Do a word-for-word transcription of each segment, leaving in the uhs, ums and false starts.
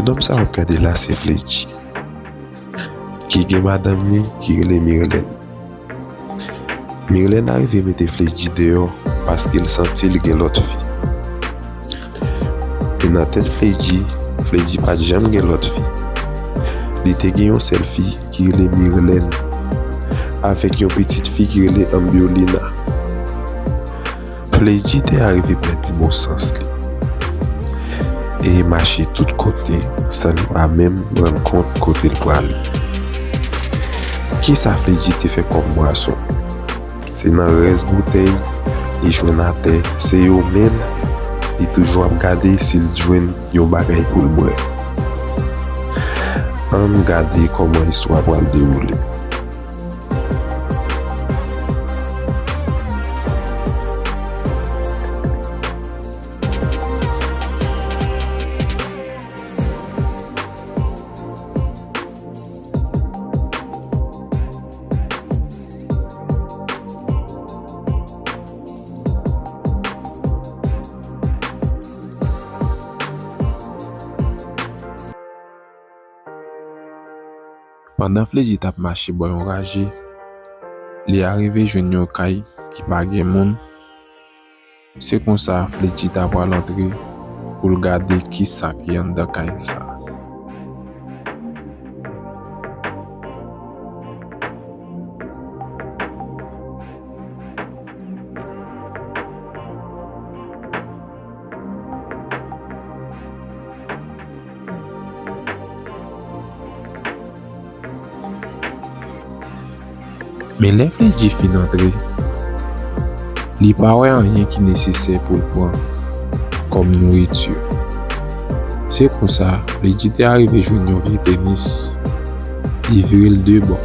Nonm sa w ap gade la se Fledji, ki gen madanm ni ki rele Mirlène. Mirlène arive mete Fledji deyò paske l santi l gen lòt fi. E nan tèt Fledji, Fledji pa t janm gen lòt fi. Li te gen yon sèl fi ki rele Mirlène, avèk yon pitit fi ki rele Ambiolina. Fledji te arive pèdi bon sans li e mache tout kote san li pa menm rann kont kote l prale. Kisa Fledji te fè kòm bwason? Se nan rès boutèy li jwenn atè, se yo menm li toujou ap gade si l jwenn yon bagay pou l bwè. Ann gade kòman istwa pral dewoule. Pandan Fledji t ap mache bò yon raje, li arive jwenn yon kay ki pa gen moun. Se konsa Fledji ta pral antre pou l gade kisa ki anndan kay sa. Men lè Fledji fin antre, li pa wè anyen ki nesesè pou l pran kòm nouriti. Se konsa, Fledji te arive jwenn yon vye tenis, li vire l de bò,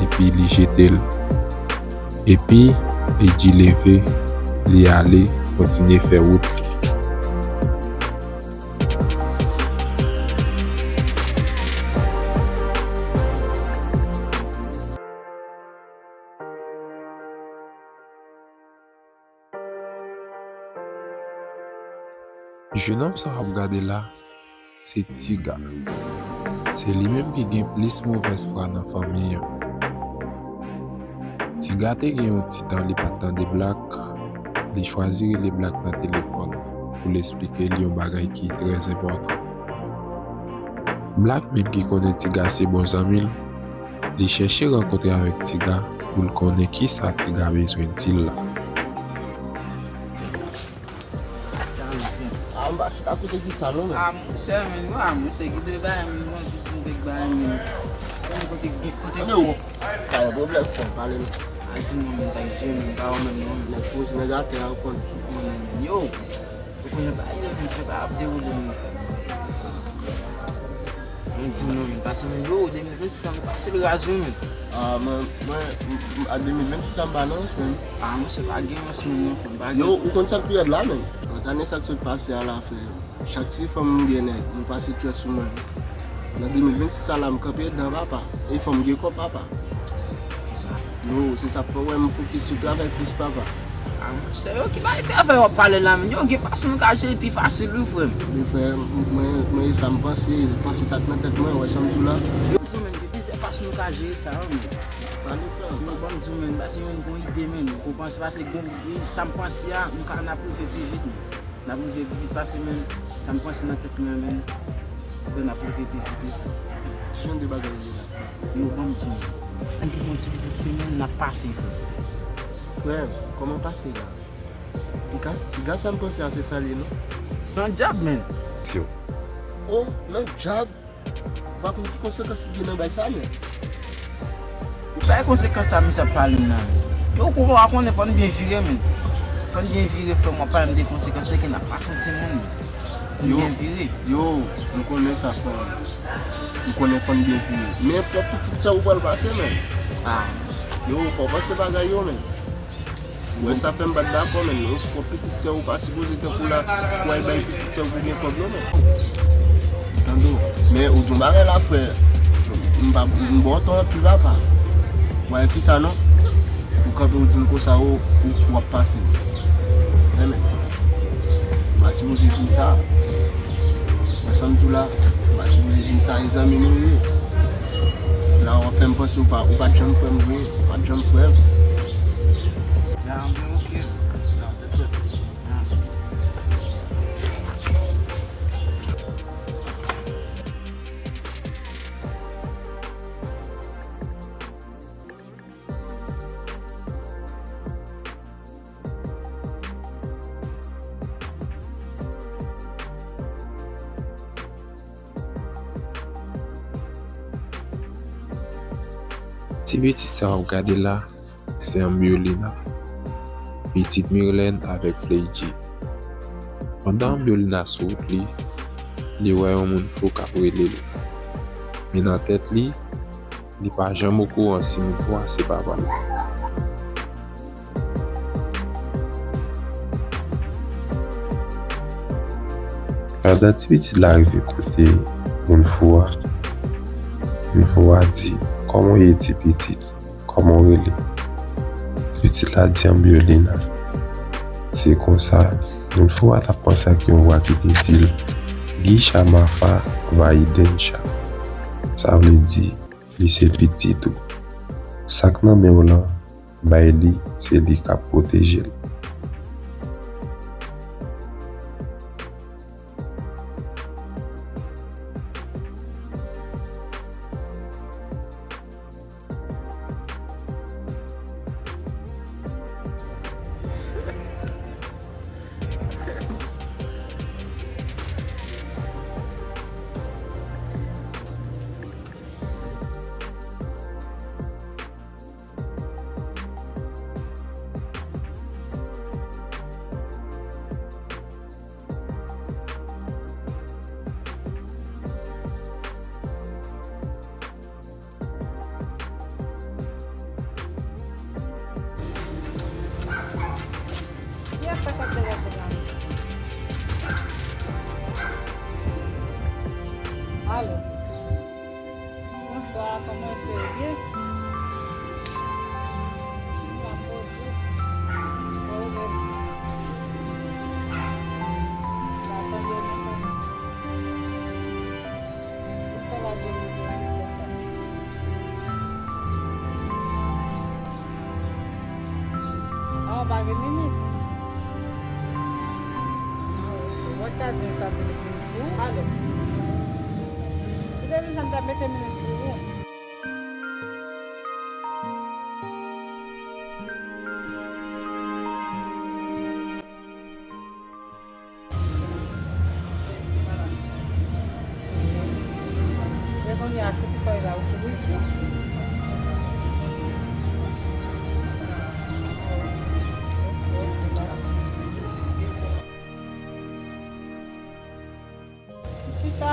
epi li jete l. Epi, Fledji leve, li ale, kontinye fè wout li. Jenòm sa w ap gade la, se Tiga. Se li menm ki gen plis movèz fwa nan fanmi an. Tiga te gen yon ti tan li pa t tande Black, li chwazi rele Black nan telefòn pou l esplike l yon bagay ki trè enpòtan. Black menm ki konnen Tiga se bon zanmi l, li chèche rankontre avèk Tiga pou l konnen kisa Tiga bezwen di l la. Ah, m pa chita kote ki sa non, men. Ah, monchè, men, ah, monchè, ki de bagay, men, mwen, ki de bagay, men. Kote, kote, kote. Tande ou. Pa gen pwoblèm, frè, pale non. Ah, di mwen, men, sa ki sou, men, pa ou menm, non. Nèg poze nèg atè a, ou konnen. Ou konnen, men, yo. Ou konnen, pa, yo, men, se pa ap dewoule, men, frè. Men di m non, men, pase, men, yo, de mil vennsis la, nou pase l raz, wi, men. Ah, mwen, mwen, m, m, a de mil vennsis sa, m pa nan rans, men. Ah, monchè, pa gen rans, men, non, frè, m pa gen. Yo, ou konn sa k pi rèd la, men? Nan ane sa k sot pase a la, frè, chak ti fanm m gen nèg, nou pase tjwè sou mwen. Nan de mil vennsis sa la, m kanpe dan papa. E fò m gen kòb papa. Sa. Yo, se sa k fè w wè m fokis sou travay plis papa. Ah, monchè, yo, ki bagay travay w ap pale la, men? Yo, gen fason nou ka jere pi fasil, wi, frè m. Wi, frè, m, mwen, mwen, e sa m panse, panse sa k nan tèt mwen, wè sa m di w la. Yo, di w, men, gen plizyè fason nou ka jere sa, wi, men. Pale, frè. Yo, ban m di w, men, pase yon, yon ide, men, ou panse, pase gon, wi, sa m panse a, nou ka, n ap rive pi vit, men. N ap rive pi vit pase, men, sa m panse nan tèt mwen, men, frè, n ap rive pi vit, wi, frè. Ki jan de bagay ou ye la? Yo, ban m di w. Ann pran yon ti pitit fi, men, n ap pase, frè. Frè, kòman pase la? Piga, piga sa m panse a, se sa l ye, non? Nan djab, men. Yo. Oh, nan djab? Ou pa konn ki konsekans ki gen nan bagay sa, men. Ou pa konsekans sa misye ap pale m nan, men. Yo, ou pa konnen, fò n byen vire, men. Fò n byen vire, frè m, w ap pale m de konsekans, se ke n ap pase yon timoun, men. Fò n byen vire. Yo, m konnen sa, frè m. M konnen fò n byen vire. Men pwòp pitit sè ou pral pase, men. Ah. Yo, fò w panse bagay yo, men. Wè, sa fè m pa t dakò, men. Yo, pwòp pitit sè ou pa sipoze tankou la, pou al bay pitit sè ou ki gen kòb, non, men. Tande w. Men ou di yon bagay la, frè. M pa, m ba w tò anpil, papa. Wè, kisa non? Ou kanpe, ou di m konsa, ou, ou, w ap pase. Men, men. M pa sipoze di m sa. Wè, Sann tou la, ou pa sipoze di m sa, e zanmi nou ye. La, w ap fè m panse ou pa, ou pa t janm frè m vre, ou pa t janm frè m. Ya, m byen oke. Ya, m byen fè. Ti pitit sa w ap gade la, se Ambiolina, pitit Mirlène avèk Fleidji. Pandan Ambiolina sou wout li, li wè yon moun fou k ap rele l. Men nan tèt li, li pa janm okouran si moun fou a se papa l. Pandan ti pitit la rive kote moun fou a, moun fou a di, "Kòman w ye, ti pitit? Kòman w rele?" Ti pitit la di, "Ambiolina." Se konsa, moun fou a t ap panse ak yon vwa ki te di l, "Guy Chamafa Vaidensha." Sa vle di, li se pitit ou. Sa k nan men w lan, bay li, se li k ap pwoteje l. Kiyès sa k ap degaje la mesi? Alo. Bonswa, kòman w ye, byen? Mwen poze. Mwen rele. Sa tande w nan fon. Sa va dye mete nan sa. Ah, w pa gen minit? Ah, ok. Mwen ta di sa pou ou. Alò. Ou te di sa m ta mete minit pou ou. E kounye a, sou ki fèy la, ou sou wifi? Chita.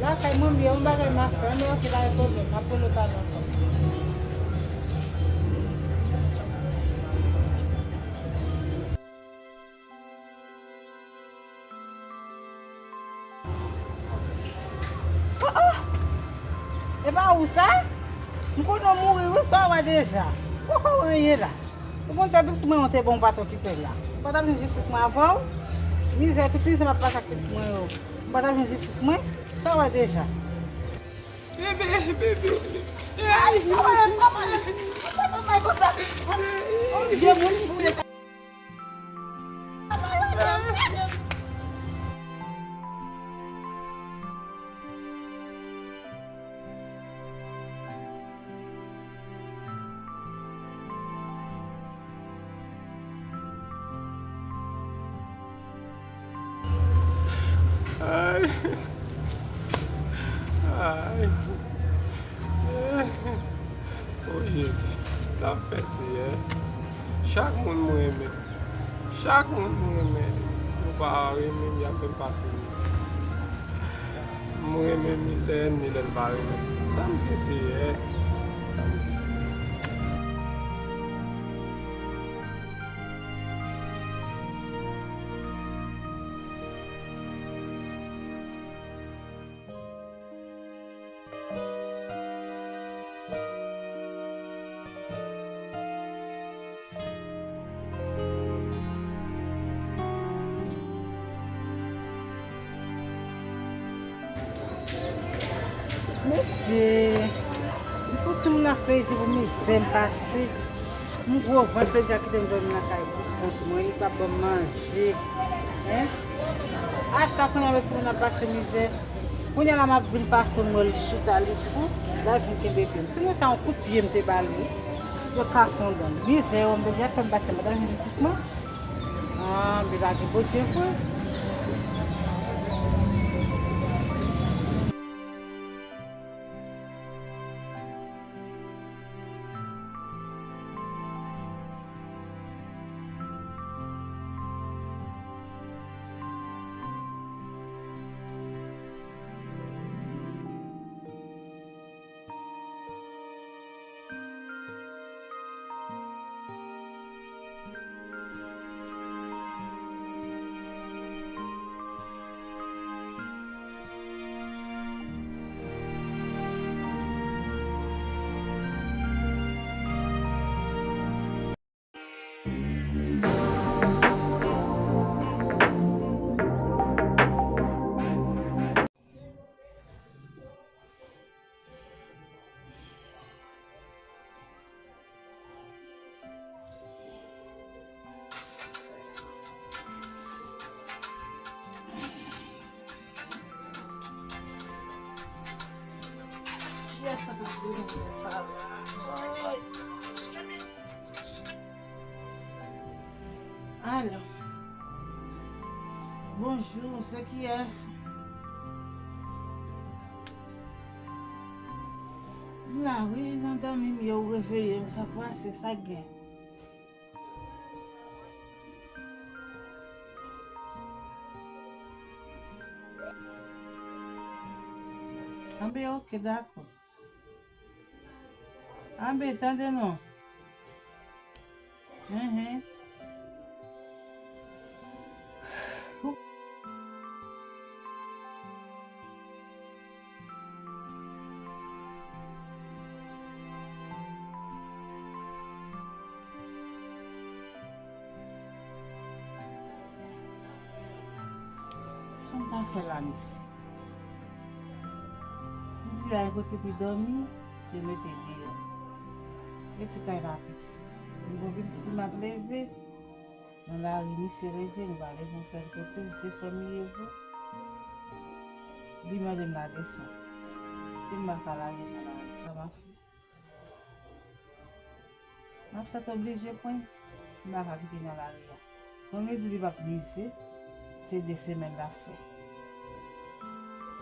Lakay mwen byen, yon bagay m ap fè, men oke, pa gen pwoblèm, m ap rele w talè ankò. Oh, oh! E pa ou sa? M konnen w mouri wi, sa w wè deja. Poko w anyen la. Ou konn se pitit mwen ou te bon, ou pa t okipe l la. M pa t ap jwenn jistis mwen avè w. Mizè, tout mizè m ap pase ak pitit mwen yo. M pa t ap jwenn jistis mwen. Sa w wè deja. Bebe, bebe. Ay, kòman, kòman, kòman konsa? Bondye, moun fou. Ay. Ay. O Jezi, sa m fè, Seyè. Chak moun m renmen, chak moun m renmen, yo pa renmen m, y ap fè m pase mizè. M renmen Milèn, Milèn pa renmen m. Sa m fè, Seyè? Sa m fè? Mesye, m fout sou moun ap fè di pou mizè m pase. M gwo vant fè di a kite m dòmi nan kay pou kont mwen, li pa ban m manje. Hein? Ata kounye a met sou moun ap pase mizè. Kounye a la m ap vin pase m wè l chita, li fou. La l vin kenbe pye m. Si mwen se yon kout pye m te ba li, wi. Yo kase yon dan. Mizè yo, m te di a fè m pase madanm jistis mwen. Ah, m te lage Bondye vre. Alo. Bonjou, se kiyès? M la wi, nan dòmi m yo, ou reveye m, sa k pase, sa k gen? Anben, oke, dakò. Anben, tande non. Enhen. Sa m ta fè la, mesye? M di a, yon kote pou dòmi, yo mete deyò. E ti kay la piti. M gon pitit pou m ap leve. Nan lari, misye leve, nou pa leve yon sèl kote, se frè m li ye vre. Li mande m la desann. Si m pa ka lage nan lari, sa m ap fè? M ap sèt oblije pran, m pa ka kite nan lari a. Kòm li di li p ap mize, se de semèn l ap fè.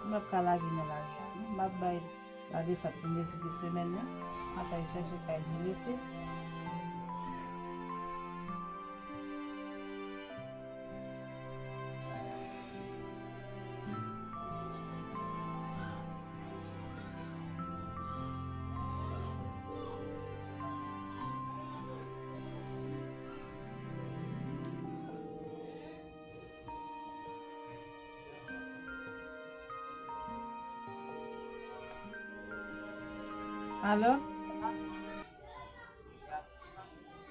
M p ap ka lage nan lari a, non. M ap bay la desant pou mezi de semèn nan. M ap al chèche kay li rete. Alo?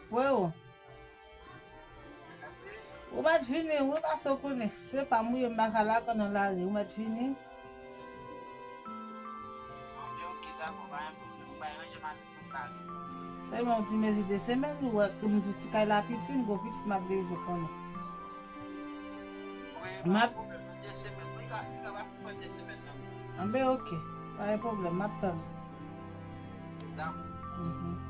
Freo, ou mèt vini wi, paske w konnen se pa m wi, m pa ka lage w nan lari, ou mèt vini. Sèlman yon ti mezi de semèn, ou wè, kòm m di w, ti kay la piti, m gon pitit m ap leve konnen. M ap Anben, oke. Pa gen pwoblèm, m ap tann. Mhm.